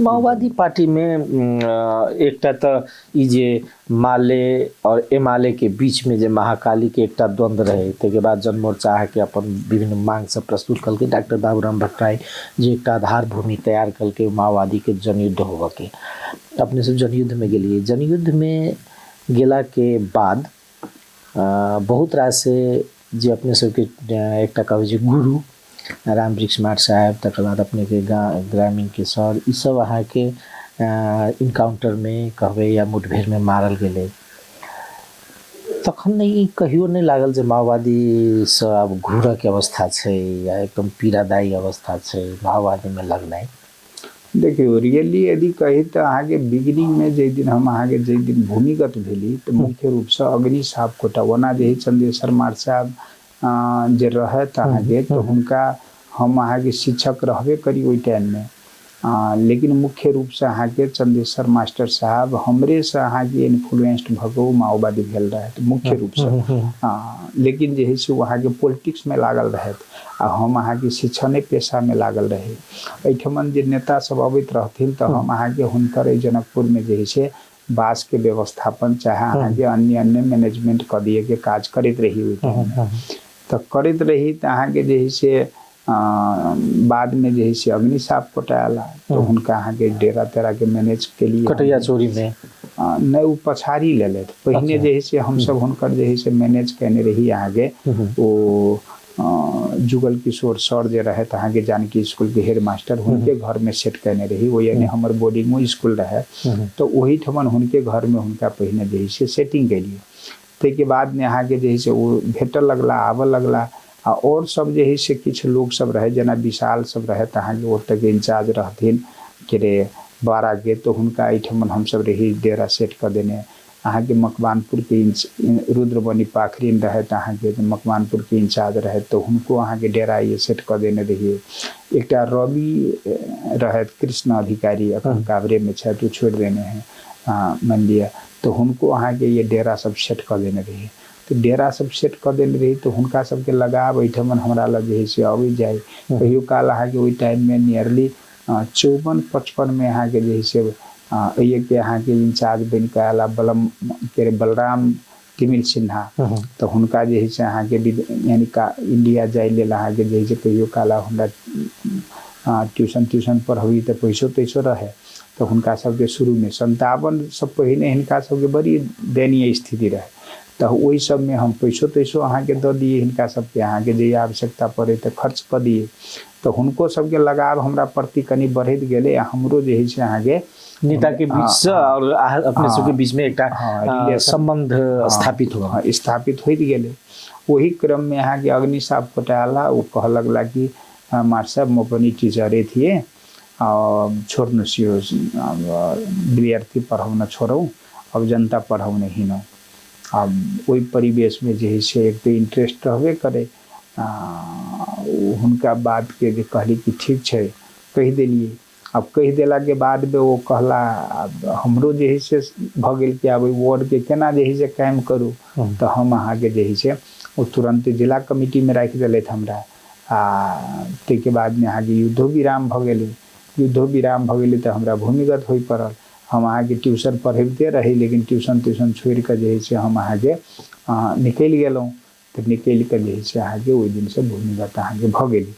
माओवादी पार्टीमे एकटा तऽ ई जे माले आओर एमाले के बीचमे जे महाकालीके एकटा द्वन्द्व रहै, ताहिके बाद जनमोर्चा अहाँके अपन विभिन्न मांग सब प्रस्तुत केलकै। डॉक्टर बाबूराम भट्टराई जे एकटा आधार भूमि तैयार केलकै माओवादीके जनयुद्ध होबऽके, अपने सब जनयुद्धमे गेलियै। जनयुद्धमे गेलाके बाद बहुत रास जे अपने सबके एकटा कहबै जे गुरु राम वृक्ष मार साहेब, तकर बाद अपनेके ग्रामीणके सर, ई सब अहाँके इनकाउंटरमे कहबै या मुठभेड़मे मारल गेलै। तखन ई कहियो नहि लागल जे माओवादीसँ आब घूरऽके अवस्था छै या एकदम पीड़ादायी अवस्था छै माओवादीमे लगनाइ? देखियौ, रियली यदि कही तऽ अहाँके बिगिनिंगमे जाहि दिन हम अहाँके जाहि दिन भूमिगत भेली, तऽ मुख्य रूपसँ अग्नि सापकोटा, ओना जे है चंदेश्वर मार साहब जे रहथि अहाँके, तऽ हुनका हम अहाँके शिक्षक रहबे करी ओहि टाइममे, लेकिन मुख्य रूपसँ अहाँके चंदेश्वर मास्टर साहब हमरेसँ अहाँके इन्फ्लुएंस्ड भऽ कऽ ओ माओवादी भेल रहथि मुख्य रूपसँ। लेकिन जे है से ओ अहाँके पॉलिटिक्समे लागल रहथि आ हम अहाँके शिक्षणे पेशामे लागल रही। एहिठमन जे नेता सब अबैत रहथिन तऽ हम अहाँके हुनकर एहि जनकपुरमे जे है से बासके व्यवस्थापन चाहे अहाँके अन्य अन्य मैनेजमेंट कऽ दिएके काज करैत रही ओहि टाइममे। तऽ करैत रही तऽ अहाँके जे है से बादमे जे है से अग्नि सापकोटा आयला तऽ हुनका अहाँके डेरा तेराके मैनेज केलियै। कटैया चोरीमे नहि, ओ पछाड़ी लेलथि। पहिने जे है से हमसब हुनकर जे है से मैनेज कयने रही अहाँके, ओ जुगल किशोर सर जे रहथि अहाँके जानकी स्कूलके हेड मास्टर, हुनके घरमे सेट कयने रही। ओ यानी हमर बोर्डिंगो स्कूल रहै, तऽ ओहिठमन हुनके घरमे हुनका पहिने जे है से सेटिंग केलियै। ताहिके बादमे अहाँके जे है से ओ भेटऽ लगला, आबऽ लगला। आ आओर सब जे है से किछु लोक सब रहै, जेना विशाल सब रहथि अहाँके, ओतऽके इंचार्ज रहथिन के रे बाराके, तऽ हुनका एहिठमन हमसब रही डेरा सेट कऽ देने। अहाँके मकवानपुरके रुद्रमणि पाखरिन रहथि अहाँके, मकवानपुरके इंचार्ज रहथि, तऽ हुनको अहाँके डेरा ये सेट कऽ देने रहियै। एकटा रवि रहथि, कृष्ण अधिकारी, अखन काभ्रेमे छथि, ओ छोड़ि देने है मानि लिअ, तऽ हुनको अहाँके ये डेरा सब सेट कऽ देने रहियै। तऽ डेरा सब सेट कऽ देने रही तऽ हुनका सबके लगाव एहिठमन हमरा लग जे है से अबै जाइ। कहियो काल अहाँके ओहि टाइममे नियरली 54-55मे अहाँके जे है से एहिके अहाँके इंचार्ज बनि कऽ आयल बलम के बलराम तिमिल सिन्हा, तऽ हुनका जे है से अहाँके यानी का इंडिया जाइ लेल अहाँके जे है से कहियो काल हमरा ट्यूशन त्यूशन पढ़बी तऽ पैसो तैसो रहै, तऽ हुनका सबके शुरूमे 57सँ पहिने हिनका सबके बड़ी दयनीय स्थिति रहै, तऽ ओहि सबमे हम पैसो तैसो अहाँके दऽ दियै हिनका सबके, अहाँके जे आवश्यकता पड़ै तऽ खर्च कऽ दियै। तऽ हुनको सबके लगाव हमरा प्रति कनि बढ़ैत गेलै आ हमरो जे है से अहाँके नेता के बीच से और अपने सबके बीच में एकटा संबंध स्थापित हुआ, स्थापित होइत गेलै। ओही क्रममे अहाँके अग्नि सापकोटा आला, ओ कहऽ लगला कि मास्टर साहब, म पनि टिचरे थिएँ, छोड्नुहोस् यो विद्यार्थी पढ़ाउन छोडौँ, अब जनता पढ़ाउने हिँडौँ। आब ओहि परिवेशमे जे है से एक तऽ इंट्रेस्ट रहबे करै, हुनका बातके जे कहली कि ठीक छै, कहि देलियै। आब कहि देलाके बादमे ओ कहला, आब हमरो जे है से भऽ गेल कि आब ओहि वार्डके केना जे है से कायम करू। तऽ हम अहाँके जे है से ओ तुरन्त जिला कमिटीमे राखि देलथि हमरा। आ ताहिके बादमे अहाँके युद्धो विराम भऽ गेलै। युद्धो विराम भऽ गेलै तऽ हमरा भूमिगत होइ पड़ल। हम अहाँके ट्यूशन पढ़बिते रही, लेकिन ट्यूशन त्यूशन छोड़िकऽ जे है से हम अहाँके निकलि गेलहुँ। तऽ निकलि कऽ जे है से अहाँके ओहि दिनसँ भूमिगत अहाँके भऽ गेली।